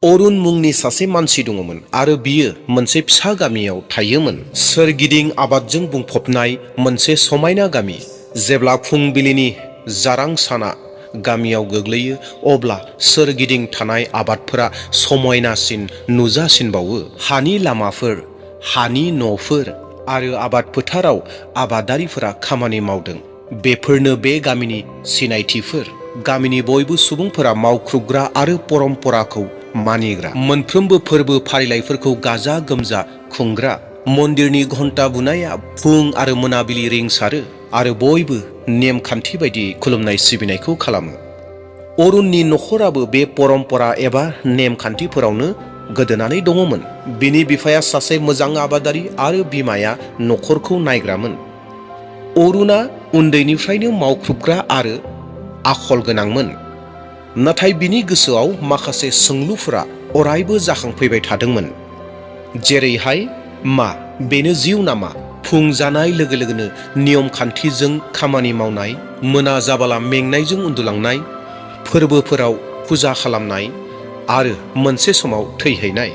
अरुण मुंनि सासे मानसि दङमोन आरो बियो मोनसे फिसा गामियाव थायोमोन। सोरगिदिं आबादजों बुंफबनाय मोनसे समायना गामि। जेब्ला फुंबिलिनि जारां साना गामियाव गोग्लैयो अब्ला सोरगिदिं थानाय आबादफोरा समायनासिन नुजासिनबावो। हानि लामाफोर, हानि न'फोर आरो आबाद फोथाराव आबादारिफोरा खामानि मावदों। बेफोरनो बे गामिनि सिनायथिफोर। गामिनि बयबो सुबुंफोरा मावख्रुबग्रा आरो परम्पराखौ मानिग्रा। मोनफ्रोमबो फोरबो फारिलाइफोरखौ गाजा गोमजा खुंग्रा। मन्दिरनि घन्टा बुनाया फुं आरो मोनाबिलि रिंसारो आरो बयबो नेमखान्थि बायदि खुलुमनाय सिबिनायखौ खालामो। अरुणनि नखराबो बे परम्परा एबा नेमखान्थिफोरावनो गोदोनानै दङमोन। बिनि बिफाया सासे मोजां आबादारि आरो बिमाया नखरखौ नायग्रामोन। अरुणा उन्दैनिफ्रायनो मावख्रुबग्रा आरो आखल गोनांमोन। नाथाय बिनि गोसोआव माखासे सोंलुफोरा अरायबो जाखांफैबाय थादोंमोन। जेरैहाय, मा बेनो जिउ नामा? फुं जानाय लोगो लोगोनो नियम खान्थिजों खामानि मावनाय, मोना जाबाला मेंनायजों उन्दुलांनाय, फोरबोफोराव फुजा खालामनाय आरो मोनसे समाव थैहैनाय।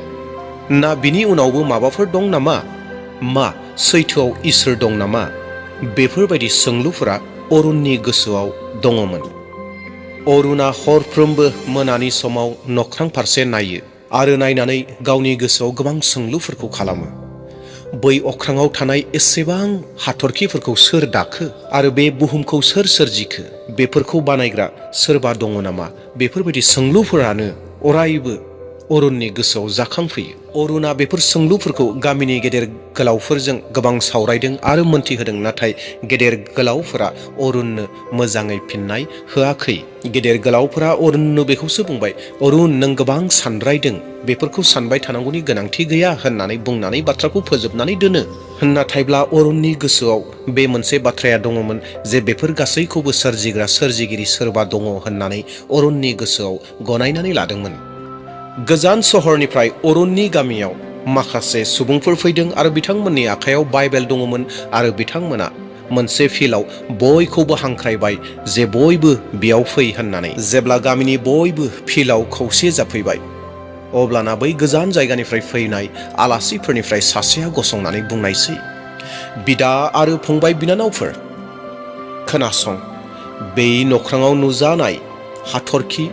ना बिनि उनावबो माबाफोर दं नामा? मा सैथोआव इसोर दं नामा? बेफोरबायदि सोंलुफोरा अरुणनि गोसोआव दङमोन। अरुणा हरफ्रोमबो मोनानि समाव नख्रां फारसे नायो आरो नायनानै गावनि गोसोआव गोबां सोंलुफोरखौ खालामो। बै अख्राङाव थानाय एसेबां हाथरखिफोरखौ सोर दाखो आरो बे बुहुमखौ सोर सोरजिखो? बेफोरखौ बानायग्रा सोरबा दङ नामा? बेफोरबायदि सोंलुफोरानो अरायबो अरुणनि गोसोआव जाखांफैयो। अरुणा बेफोर सोंलुफोरखौ गामिनि गेदेर गोलावफोरजों गोबां सावरायदों आरो मोन्थिहोदों, नाथाय गेदेर गोलावफोरा अरुणनो मोजाङै फिननाय होआखै। गेदेर गोलावफोरा अरुणनो बेखौसो बुंबाय, अरुण, नों गोबां सानद्रायदों, बेफोरखौ सानबाय थानांगौनि गोनांथि गैया होननानै बुंनानै बाथ्राखौ फोजोबनानै दोनो। नाथायब्ला अरुणनि गोसोआव बे मोनसे बाथ्राया दङमोन जे बेफोर गासैखौबो सोरजिग्रा सोरजिगिरि सोरबा दङ होननानै अरुणनि गोसोआव गनायनानै लादोंमोन। गोजान सहरनिफ्राय अरुणनि गामियाव माखासे सुबुंफोर फैदों आरो बिथांमोननि आखायाव बाइबेल दङमोन आरो बिथांमोना मोनसे फिल्डआव बयखौबो हांख्रायबाय जे बयबो बेयाव फै होननानै। जेब्ला गामिनि बयबो फिल्डआव खौसे जाफैबाय अब्लाना बै गोजान जायगानिफ्राय फैनाय आलासिफोरनिफ्राय सासेया गसंनानै बुंनायसै, बिदा आरो फंबाय बिनानावफोर, खोनासं, बै नख्राङाव नुजानाय हाथरखि,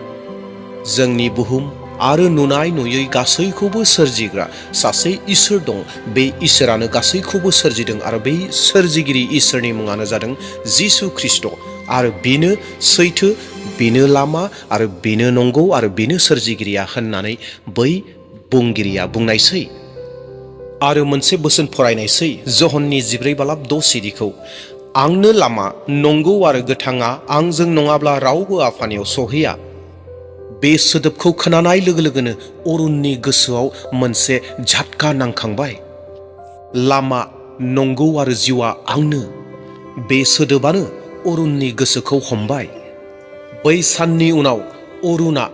जोंनि बुहुम आरो नुनाय नुयै गासैखौबो सोरजिग्रा सासे इसोर दं। बे इसोरानो गासैखौबो सोरजिदों आरो बै सोरजिगिरि इसोरनि मुङानो जादों जिसु ख्रिस्ट। आरो बेनो सैथो, बेनो लामा आरो बेनो नंगौ आरो बेनो सोरजिगिरिया होननानै बै बुंगिरिया बुंनायसै। आरो मोनसे बोसोन फरायनायसै जहननि 14:6 आंनो लामा, नंगौ आरो गोथाङा आंजों नङाब्ला रावबो आफानियाव सहैया। बे सोदोबखौ खोनानाय लोगो लोगोनो अरुणनि गोसोआव मोनसे झटका नांखांबाय। लामा, नंगौ आरो जिउआ आंनो। बे सोदोबानो अरुणनि गोसोखौ हमबाय। बै साननि उनाव अरुणा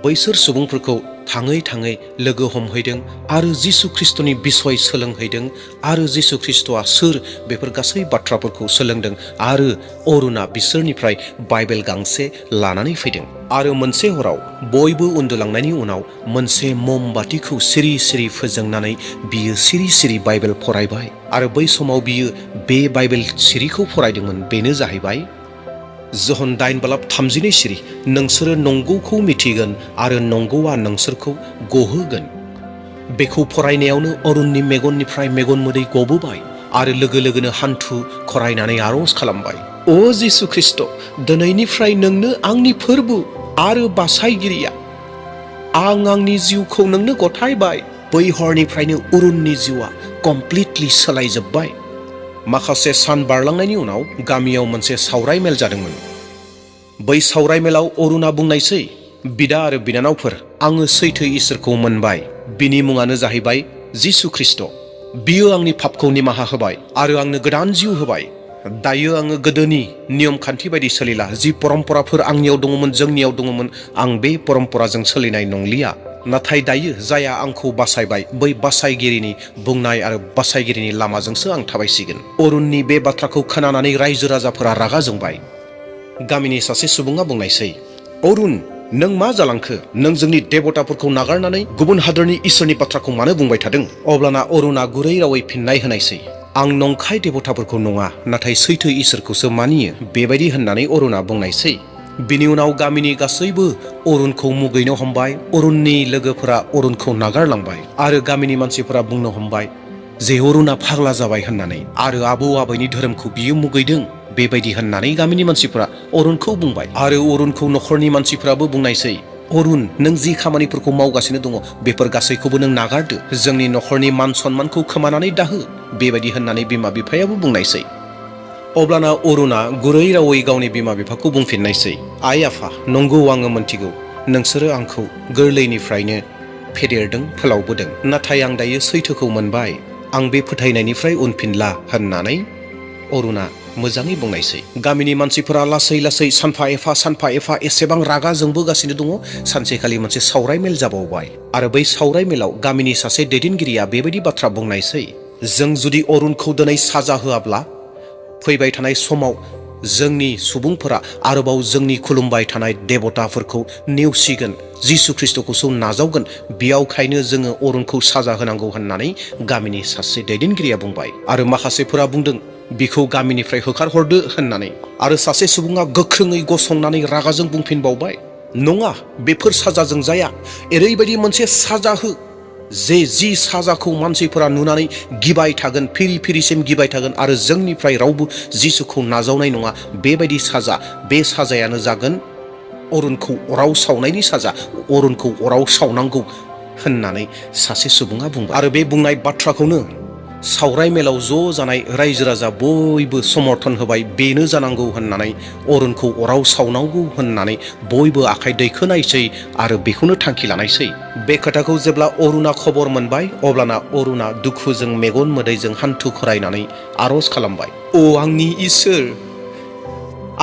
बैसोर सुबुंफोरखौ थाङै थाङै लोगो हमहैदों आरो जिसु ख्रिस्टनि बिसय सोलोंहैदों आरो जिसु ख्रिस्टआ सोर बेफोर गासै बाथ्राफोरखौ सोलोंदों आरो अरुणा बिसोरनिफ्राय बाइबेल गांसे लानानै फैदों। आरो मोनसे हराव बयबो उन्दुलांनायनि उनाव मोनसे ममबातिखौ सिरि सिरि फोजोंनानै बियो सिरि सिरि बाइबेल फरायबाय। आरो बै समाव बियो बे बाइबेल सिरिखौ फरायदोंमोन, बेनो जाहैबाय जहन 9:32 नोंसोरो नंगौखौ मिथिगोन आरो नंगौआ नोंसोरखौ गहोगोन। बेखौ फरायनायावनो अरुणनि मेगननिफ्राय मेगन मोदै गबोबाय आरो लोगो लोगोनो हान्थु खरायनानै आरज खालामबाय, ओ जिसु ख्रिस्ट, दिनैनिफ्राय नोंनो आंनि फोरबो आरो बासायगिरिया। आं आंनि जिउखौ नोंनो गथायबाय। बै हरनिफ्रायनो अरुणनि जिउआ कमप्लिटलि सोलायजोब्बाय। माखासे सान बारलांनायनि उनाव गामियाव मोनसे सावराय मेल जादोंमोन। बै सावराय मेलाव अरुणा बुंनायसै, बिदा आरो बिनानावफोर, आङो सैथो इसोरखौ मोनबाय। बिनि मुङानो जाहैबाय जिसु ख्रिस्ट। बियो आंनि पापखौ निमाहा होबाय आरो आंनो गोदान जिउ होबाय। दायो आङो गोदोनि नियम खान्थि बायदि सोलिला। जि परम्पराफोर आंनियाव दङमोन, जोंनियाव दङमोन, आं बे परम्पराजों सोलिनाय नंलिया। नाथाय दायो जायहा आंखौ बासायबाय बै बासायगिरिनि बुंनाय आरो बासायगिरिनि लामाजोंसो आं थाबायसिगोन। अरुणनि बे बाथ्राखौ खोनानानै रायजो राजाफोरा रागा जोंबाय। गामिनि सासे सुबुङा बुंनायसै, अरुण, नों मा जालांखो? नों जोंनि देबताफोरखौ नागारनानै गुबुन हादोरनि इसोरनि बाथ्राखौ मानो बुंबाय थादों? अब्लाना अरुणा गुरै रावै फिननाय होनायसै, आं नंखाय देबताफोरखौ नङा, नाथाय सैथो इसोरखौसो मानियो, बेबायदि होननानै अरुणा बुंनायसै। बिनि उनाव गामिनि गासैबो अरुणखौ मुगैनो हमबाय। अरुणनि लोगोफोरा अरुणखौ नागारलांबाय आरो गामिनि मानसिफोरा बुंनो हमबाय जे अरुणा फाग्ला जाबाय होननानै आरो आबौ आबैनि धोरोमखौ बियो मुगैदों, बेबायदि होननानै गामिनि मानसिफोरा अरुणखौ बुंबाय। आरो अरुणखौ नखरनि मानसिफोराबो बुंनायसै, अरुण, नों जि खामानिफोरखौ मावगासिनो दङ बेफोर गासैखौबो नों नागारदो, जोंनि नखरनि मान सन्मानखौ खोमानानै दाहो, बेबायदि होननानै बिमा बिफायाबो बुंनायसै। अब्लाना अरुणा गुरै रावै गावनि बिमा बिफाखौ बुंफिननायसै, आइ आफा, नंगौ आङो मोनथिगौ नोंसोरो आंखौ गोरलैनिफ्रायनो फेदेरदों फोलावबोदों, नाथाय आं दायो सैथोखौ मोनबाय, आं बे फोथायनायनिफ्राय उनफिनला होननानै अरुणा मोजाङै बुंनायसै। गामिनि मानसिफोरा लासै लासै सानफा एफा एसेबां रागा जोंबोगासिनो दङ। सानसेखालि मोनसे सावराय मेल जाबावबाय आरो बै सावराय मेलाव गामिनि सासे दैदेनगिरिया बेबायदि बाथ्रा बुंनायसै, जों जुदि अरुणखौ दिनै साजा होआब्ला फैबाय थानाय समाव जोंनि सुबुंफोरा आरोबाव जोंनि खुलुमबाय थानाय देबताफोरखौ नेवसिगोन, जिसु ख्रिस्टखौसो नाजावगोन, बेयावखायनो जोङो अरुणखौ साजा होनांगौ होननानै गामिनि सासे दैदेनगिरिया बुंबाय। आरो माखासेफोरा बुंदों बिखौ गामिनिफ्राय होखारहरदो होननानै। आरो सासे सुबुङा गोख्रोङै गसंनानै रागाजों बुंफिनबावबाय, नङा, बेफोर साजाजों जाया, ओरैबायदि मोनसे साजा हो जि साजाखौ मानसिफोरा नुनानै गिबाय थागोन, फिरि फिरिसिम गिबाय थागोन आरो जोंनिफ्राय रावबो जिसुखौ नाजावनाय नङा, बेबायदि साजा। बे साजायानो जागोन अरुणखौ अराव सावनायनि साजा, अरुणखौ अराव सावनांगौ होननानै सासे सुबुङा बुंबाय। आरो बे बुंनाय बाथ्राखौनो सावराय मेलाव ज' जानाय रायजो राजा बयबो समर्थन होबाय, बेनो जानांगौ होननानै, अरुणखौ अराव सावनांगौ होननानै बयबो आखाइ दैखोनायसै आरो बेखौनो थांखि लानायसै। बे खोथाखौ जेब्ला अरुणा खबर मोनबाय, अब्लाना अरुणा दुखुजों मेगन मोदैजों हान्थु खरायनानै आर'ज खालामबाय, अ आंनि इसोर,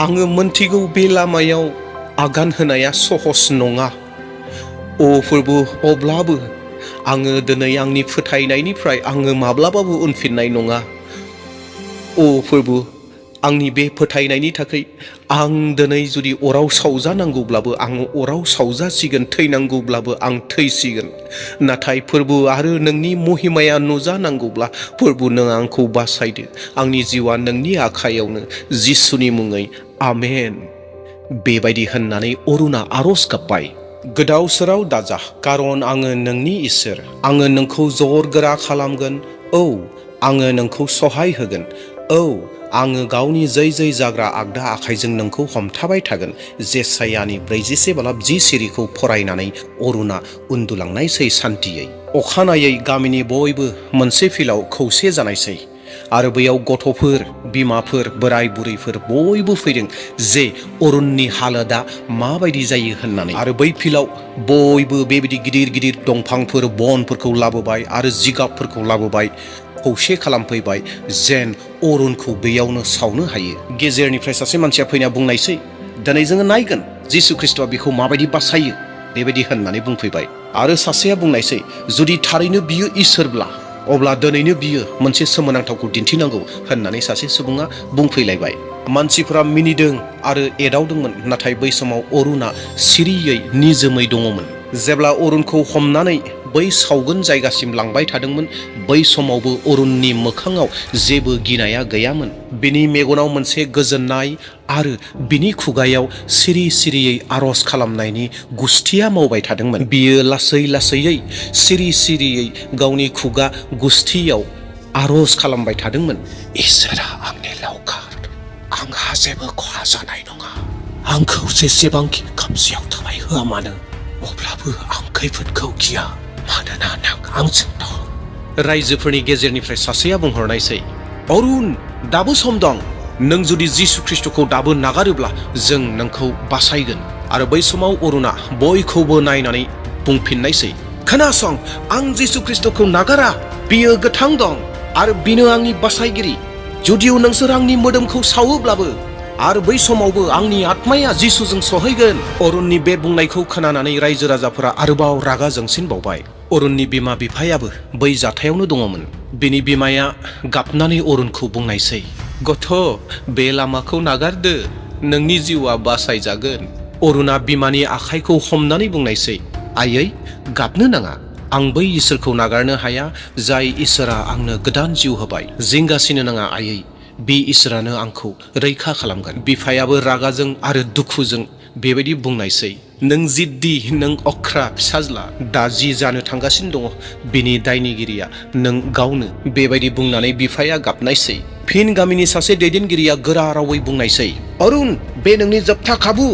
आङो मोनथिगौ बे लामायाव आगान होनाया सहस नङा। अ प्रभु, अब्लाबो आङो दिनै आंनि फोथायनायनिफ्राय आङो माब्लाबाबो उनफिननाय नङा। अ प्रभु, आंनि बे फोथायनायनि थाखाय आं दिनै जुदि अराव सावजानांगौब्लाबो आङो अराव सावजासिगोन, थैनांगौब्लाबो आं थैसिगोन, नाथाय प्रभु आरो नोंनि महिमाया नुजानांगौब्ला प्रभु नों आंखौ बासायदो, आंनि जिउआ नोंनि आखायावनो, जिसुनि मुङै आमेन, बेबायदि होननानै अरुणा आर'ज गाबबाय। गोदाव सोराव दाजा, कारन आङो नोंनि इसोर, आङो नोंखौ जर गोरा खालामगोन, औ आङो नोंखौ सहाय होगोन, औ आङो गावनि जै जाग्रा आगदा आखाइजों नोंखौ हमथाबाय थागोन। जेसायानि 47:10 सिरिखौ फरायनानै अरुणा उन्दुलांनायसै सान्थियै। अखानायै गामिनि बयबो मोनसे फिल्डआव खौसे जानायसै आरो बैयाव गथ'फोर, बिमाफोर, बोराय बुरैफोर बयबो फैदों जे अरुणनि हालोदा माबायदि जायो होननानै। आरो बै फिल्डआव बयबो बेबायदि गिदिर गिदिर दंफांफोर, बनफोरखौ लाबोबाय आरो जिगाबफोरखौ लाबोबाय, खौसे खालामफैबाय जेन अरुणखौ बेयावनो सावनो हायो। गेजेरनिफ्राय सासे मानसिया फैना बुंनायसै, दिनै जोङो नायगोन जिसु ख्रिस्टआ बेखौ माबायदि बासायो, बेबायदि होननानै बुंफैबाय। आरो सासेया बुंनायसै, जुदि थारैनो बियो इसोरब्ला अब्ला दिनैनो बियो मोनसे सोमोनांथावखौ दिन्थिनांगौ होननानै सासे सुबुङा बुंफैलायबाय। मानसिफोरा मिनिदों आरो एदावदोंमोन, नाथाय बै समाव अरुणा सिरियै निजोमै दङमोन। जेब्ला अरुणखौ हमनानै बै सावगोन जायगासिम लांबाय थादोंमोन, बै समावबो अरुणनि मोखाङाव जेबो गिनाया गैयामोन। बिनि मेगनाव मोनसे गोजोननाय आरो बिनि खुगायाव सिरि सिरियै आर'ज खालामनायनि गुस्थिया मावबाय थादोंमोन। बियो लासै लासैयै सिरि सिरियै गावनि खुगा गुस्थियाव आर'ज खालामबाय थादोंमोन, इसोरा आंनि लावखार, आंहा जेबो खहा जानाय नङा, आंखौ जेसेबांखि खोमसियाव थाबाय होआ मानो, अब्लाबो आं खैफोदखौ गिया, मानोना नों आंजों दं। रायजोफोरनि गेजेरनिफ्राय सासेया बुंहरनायसै, अरुण, दाबो सम दं, नों जुदि जिसु ख्रिस्टखौ दाबो नागारोब्ला जों नोंखौ बासायगोन। आरो बै समाव अरुणा बयखौबो नायनानै बुंफिननायसै, खोनासं, आं जिसु ख्रिस्टखौ नागारा, बियो गोथां दं आरो बिनो आंनि बासायगिरि। जुदिउ नोंसोर आंनि मोदोमखौ सावोब्लाबो आरो बै समावबो आंनि आत्माया जिसुजों सहैगोन। अरुणनि बे बुंनायखौ खोनानानै रायजो राजाफोरा आरोबाव रागा जोंसिनबावबाय। अरुणनि बिमा बिफायाबो बै जाथायावनो दङमोन। बिनि बिमाया गाबनानै अरुणखौ बुंनायसै, गथ', बे लामाखौ नागारदो, नोंनि जिउआ बासायजागोन। अरुणा बिमानि आखाइखौ हमनानै बुंनायसै, आयै गाबनो नाङा, आं बै इसोरखौ नागारनो हाया जाय इसोरा आंनो गोदान जिउ होबाय। जिंगासिनो नाङा आयै, बे इसोरानो आंखौ रैखा खालामगोन। बिफायाबो रागाजों आरो दुखुजों बेबायदि बुंनायसै, नों जिद्दि, नों अख्रा फिसाज्ला, दा जि जानो थांगासिनो दङ बिनि दायनिगिरिया नों गावनो। बेबायदि बुंनानै बिफाया गाबनायसै। फिन गामिनि सासे दैदेनगिरिया गोरा रावै बुंनायसै, अरुण, बे नोंनि जोबथा खाबु।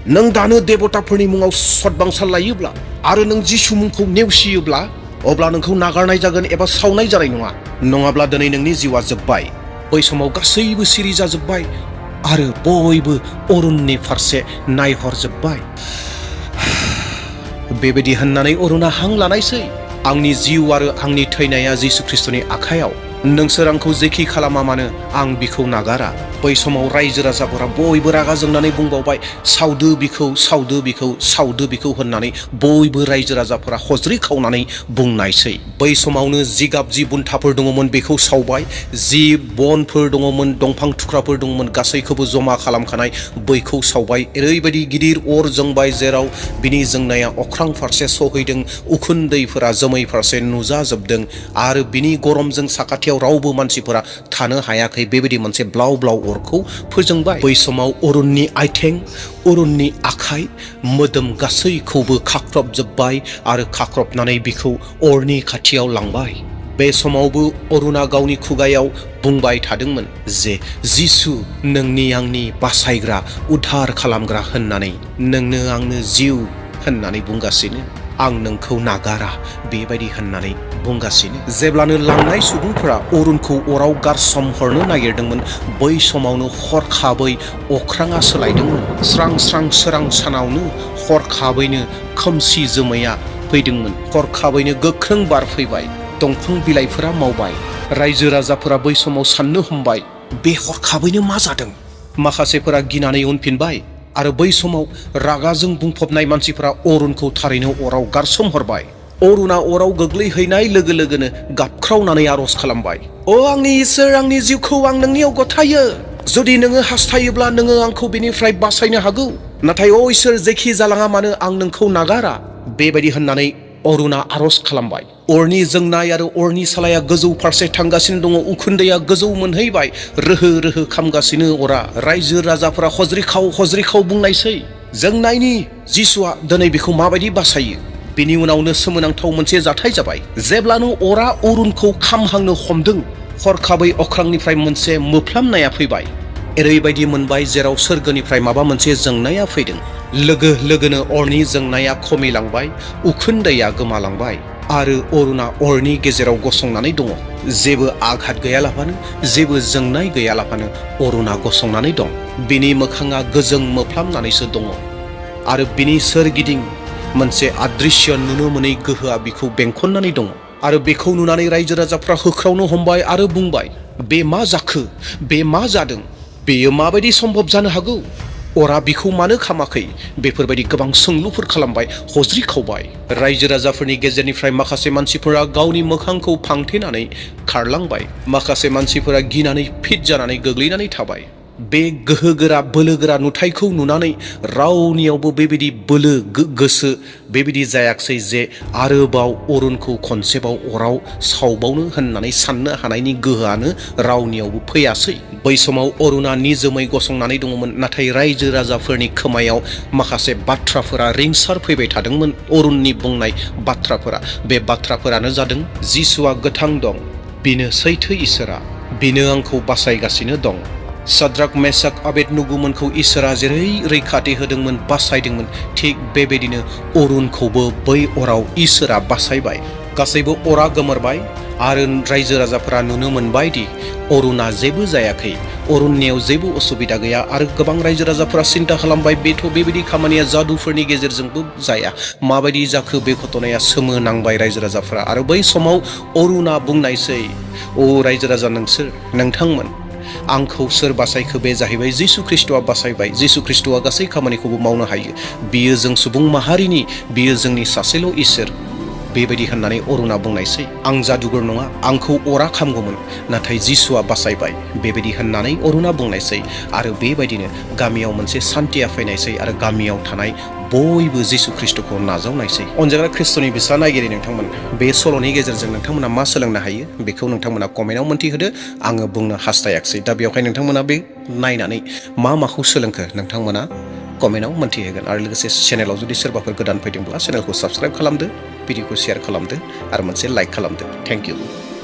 नों दानो देबताफोरनि मुङाव सतबांसाल लायोब्ला आरो नों जिसु मुंखौ नेवसियोब्ला अब्ला नोंखौ नागारनाय जागोन एबा सावनाय जानाय नङा। नङाब्ला दिनै नोंनि जिउआ जोब्बाय। बै समाव गासैबो सिरि जाजोब्बाय आरो बयबो अरुणनि फारसे नायहरजोब्बाय। बेबायदि होननानै अरुणा हां लानायसै, आंनि जिउ आरो आंनि थैनाया जिसु ख्रिस्टनि आखायाव। नोंसोर आंखौ जेखि खालामा मानो आं बिखौ नागारा। बै समाव रायजो राजाफोरा बयबो रागा जोंनानै बुंबावबाय, सावदो बिखौ, सावदो बिखौ, सावदो बिखौ होननानै बयबो रायजो राजाफोरा हज्रि खावनानै बुंनायसै। बै समावनो जिगाब जि बुन्थाफोर दङमोन बेखौ सावबाय, जि बनफोर दङमोन, दंफां थुख्राफोर दङमोन गासैखौबो जमा खालामखानाय बैखौ सावबाय। ओरैबायदि गिदिर अर जोंबाय जेराव बिनि जोंनाया अख्रां फारसे सहैदों, उखुन्दैफोरा जोमै फारसे नुजाजोबदों आरो बिनि गरमजों साखाथियाव रावबो मानसिफोरा थानो हायाखै। बेबायदि मोनसे ब्लाव ब्लाव अरखौ फोजोंबाय। बै समाव अरुणनि आथिं, अरुणनि आखाइ, मोदोम गासैखौबो खाख्रबजोब्बाय आरो खाख्रबनानै बिखौ अरनि खाथियाव लांबाय। बे समावबो अरुणा गावनि खुगायाव बुंबाय थादोंमोन जे जिसु, नोंनि आंनि बासायग्रा, उद्धार खालामग्रा होननानै, नोंनो आंनो जिउ होननानै बुंगासिनो, आं नोंखौ नागारा बेबायदि होननानै बुंगासिनो। जेब्लानो लांनाय सुबुंफोरा अरुणखौ अराव गारसोमहरनो नागिरदोंमोन, बै समावनो हरखाबै अख्राङा सोलायदोंमोन। स्रां स्रां सोरां सानावनो हरखाबैनो खोमसि जोमैया फैदोंमोन। हरखाबैनो गोख्रों बार फैबाय, दंफां बिलाइफोरा मावबाय। रायजो राजाफोरा बै समाव साननो हमबाय, बे हरखाबैनो मा जादों? माखासेफोरा गिनानै उनफिनबाय आरो बै समाव रागाजों बुंफबनाय मानसिफोरा अरुणखौ थारैनो अराव गारसोमहरबाय। अरुणा अराव गोग्लैहैनाय लोगो लोगोनो गाबख्रावनानै आरज खालामबाय, अ आंनि इसोर, आंनि जिउखौ आं नोंनियाव गथायो। जुदि नोङो हास्थायोब्ला नोङो आंखौ बेनिफ्राय बासायनो हागौ। नाथाय अ इसोर, जेखि जालाङा मानो आं नोंखौ नागारा। बेबायदि होननानै अरुणा आरज खालामबाय। अरनि जोंनाय आरो अरनि सालाया गोजौ फारसे थांगासिनो दङ, उखुन्दैया गोजौ मोनहैबाय, रोहो रोहो खामगासिनो अरा। रायजो राजाफोरा हज्रिखाव बुंनायसै, जों नायनि जिसुआ दिनै बेखौ माबायदि बासायो। बिनि उनावनो सोमोनांथाव मोनसे जाथाय जाबाय। जेब्लानो अरा अरुणखौ खामहांनो हमदों, हरखाबै अख्रांनिफ्राय मोनसे मोफ्लामनाया फैबाय। ओरैबायदि मोनबाय जेराव सोरगोनिफ्राय माबा मोनसे जोंनाया फैदों। लोगो लोगोनो अरनि जोंनाया खमिलांबाय, उखुन्दैया गोमालांबाय आरो अरुणा अरनि गेजेराव गसंनानै दङ। जेबो आघात गैयालाबानो, जेबो जोंनाय गैयालाबानो अरुणा गसंनानै दं। बिनि मोखाङा गोजों मोफ्लामनानैसो दङ आरो बिनि सोरगिदिं मोनसे आदृश्य नुनो मोनै गोहोआ बिखौ बेंखननानै दङ। आरो बेखौ नुनानै रायजो राजाफ्रा होख्रावनो हमबाय आरो बुंबाय, बे मा जाखो? बे मा जादों? बेयो माबायदि सम्भब जानो हागौ? अरा बिखौ मानो खामाखै? बेफोरबायदि गोबां सोंलुफोर खालामबाय, हज्रि खावबाय। रायजो राजाफोरनि गेजेरनिफ्राय माखासे मानसिफोरा गावनि मोखांखौ फांथेनानै खारलांबाय। माखासे मानसिफोरा गिनानै फिट जानानै गोग्लैनानै थाबाय। बे गोहोगोरा बोलोगोरा नुथायखौ नुनानै रावनियावबो बेबायदि बोलो गोसो बेबायदि जायाखसै जे आरोबाव अरुणखौ खनसेबाव अराव सावबावनो होननानै साननो हानायनि गोहोआनो रावनियावबो फैयासै। बै समाव अरुणा निजोमै गसंनानै दङमोन, नाथाय रायजो राजाफोरनि खोमायाव माखासे बाथ्राफोरा रिंसार फैबाय थादोंमोन। अरुणनि बुंनाय बाथ्राफोरा, बे बाथ्राफोरानो जादों, जिसुआ गोथां दं, बिनो सैथो इसोरा, बिनो आंखौ बासायगासिनो दं। साद्राक, मेसाक, आबेदनुगुमोनखौ इसोरा जेरै रैखाथि होदोंमोन, बासायदोंमोन, थिग बेबायदिनो अरुणखौबो बै अराव इसोरा बासायबाय। गासैबो अरा गोमोरबाय आरो रायजो राजाफोरा नुनो मोनबाय दि अरुणा जेबो जायाखै, अरुणनियाव जेबो असुबिदा गैया। आरो गोबां रायजो राजाफोरा सिन्ता खालामबाय, बेथ' बेबायदि खामानिया जादुफोरनि गेजेरजोंबो जाया, माबायदि जाखो बे घटनाया? सोमोनांबाय रायजो राजाफोरा। आरो बै समाव अरुणा बुंनायसै, अ रायजो राजा, नोंथांमोन, आंखौ सोर बासायखो? बे जाहैबाय जिसु ख्रिस्ट'आ बासायबाय। जिसु ख्रिस्ट'आ गासै खामानिखौबो मावनो हायो। बियो जों सुबुं माहारिनि, बियो जोंनि सासेल' इसोर। बेबायदि होननानै अरुणा बुंनायसै। आं जादुगर नङा, आंखौ अरा खामगौमोन, नाथाय जिसुआ बासायबाय, बेबायदि होननानै अरुणा बुंनायसै। आरो बेबायदिनो गामियाव मोनसे सान्थिया फैनायसै आरो गामियाव थानाय बयबो जिसु ख्रिस्ट'खौ नाजावनायसै। अनजाग्रा ख्रिस्ट'नि बिसा नायगिरि नोंथांमोन, बे सल'नि गेजेरजों नोंथांमोना मा सोलोंनो हायो बेखौ नोंथांमोना कमेन्टआव मोन्थिहोदो। आङो बुंनो हास्थायाखिसै। दा बेवहाय नोंथांमोना बे नायनानै माखौ सोलोंखो नोंथांमोना कमेन्टआव मोन्थिहोगोन। आरो लोगोसे चेनेलाव जुदि सोरबाफोर गोदान फैदोंब्ला चेनेलखौ साबस्क्राइब खालामदो, भिडिअखौ शेयार खालामदो आरो मोनसे लाइक खालामदो। Thank you.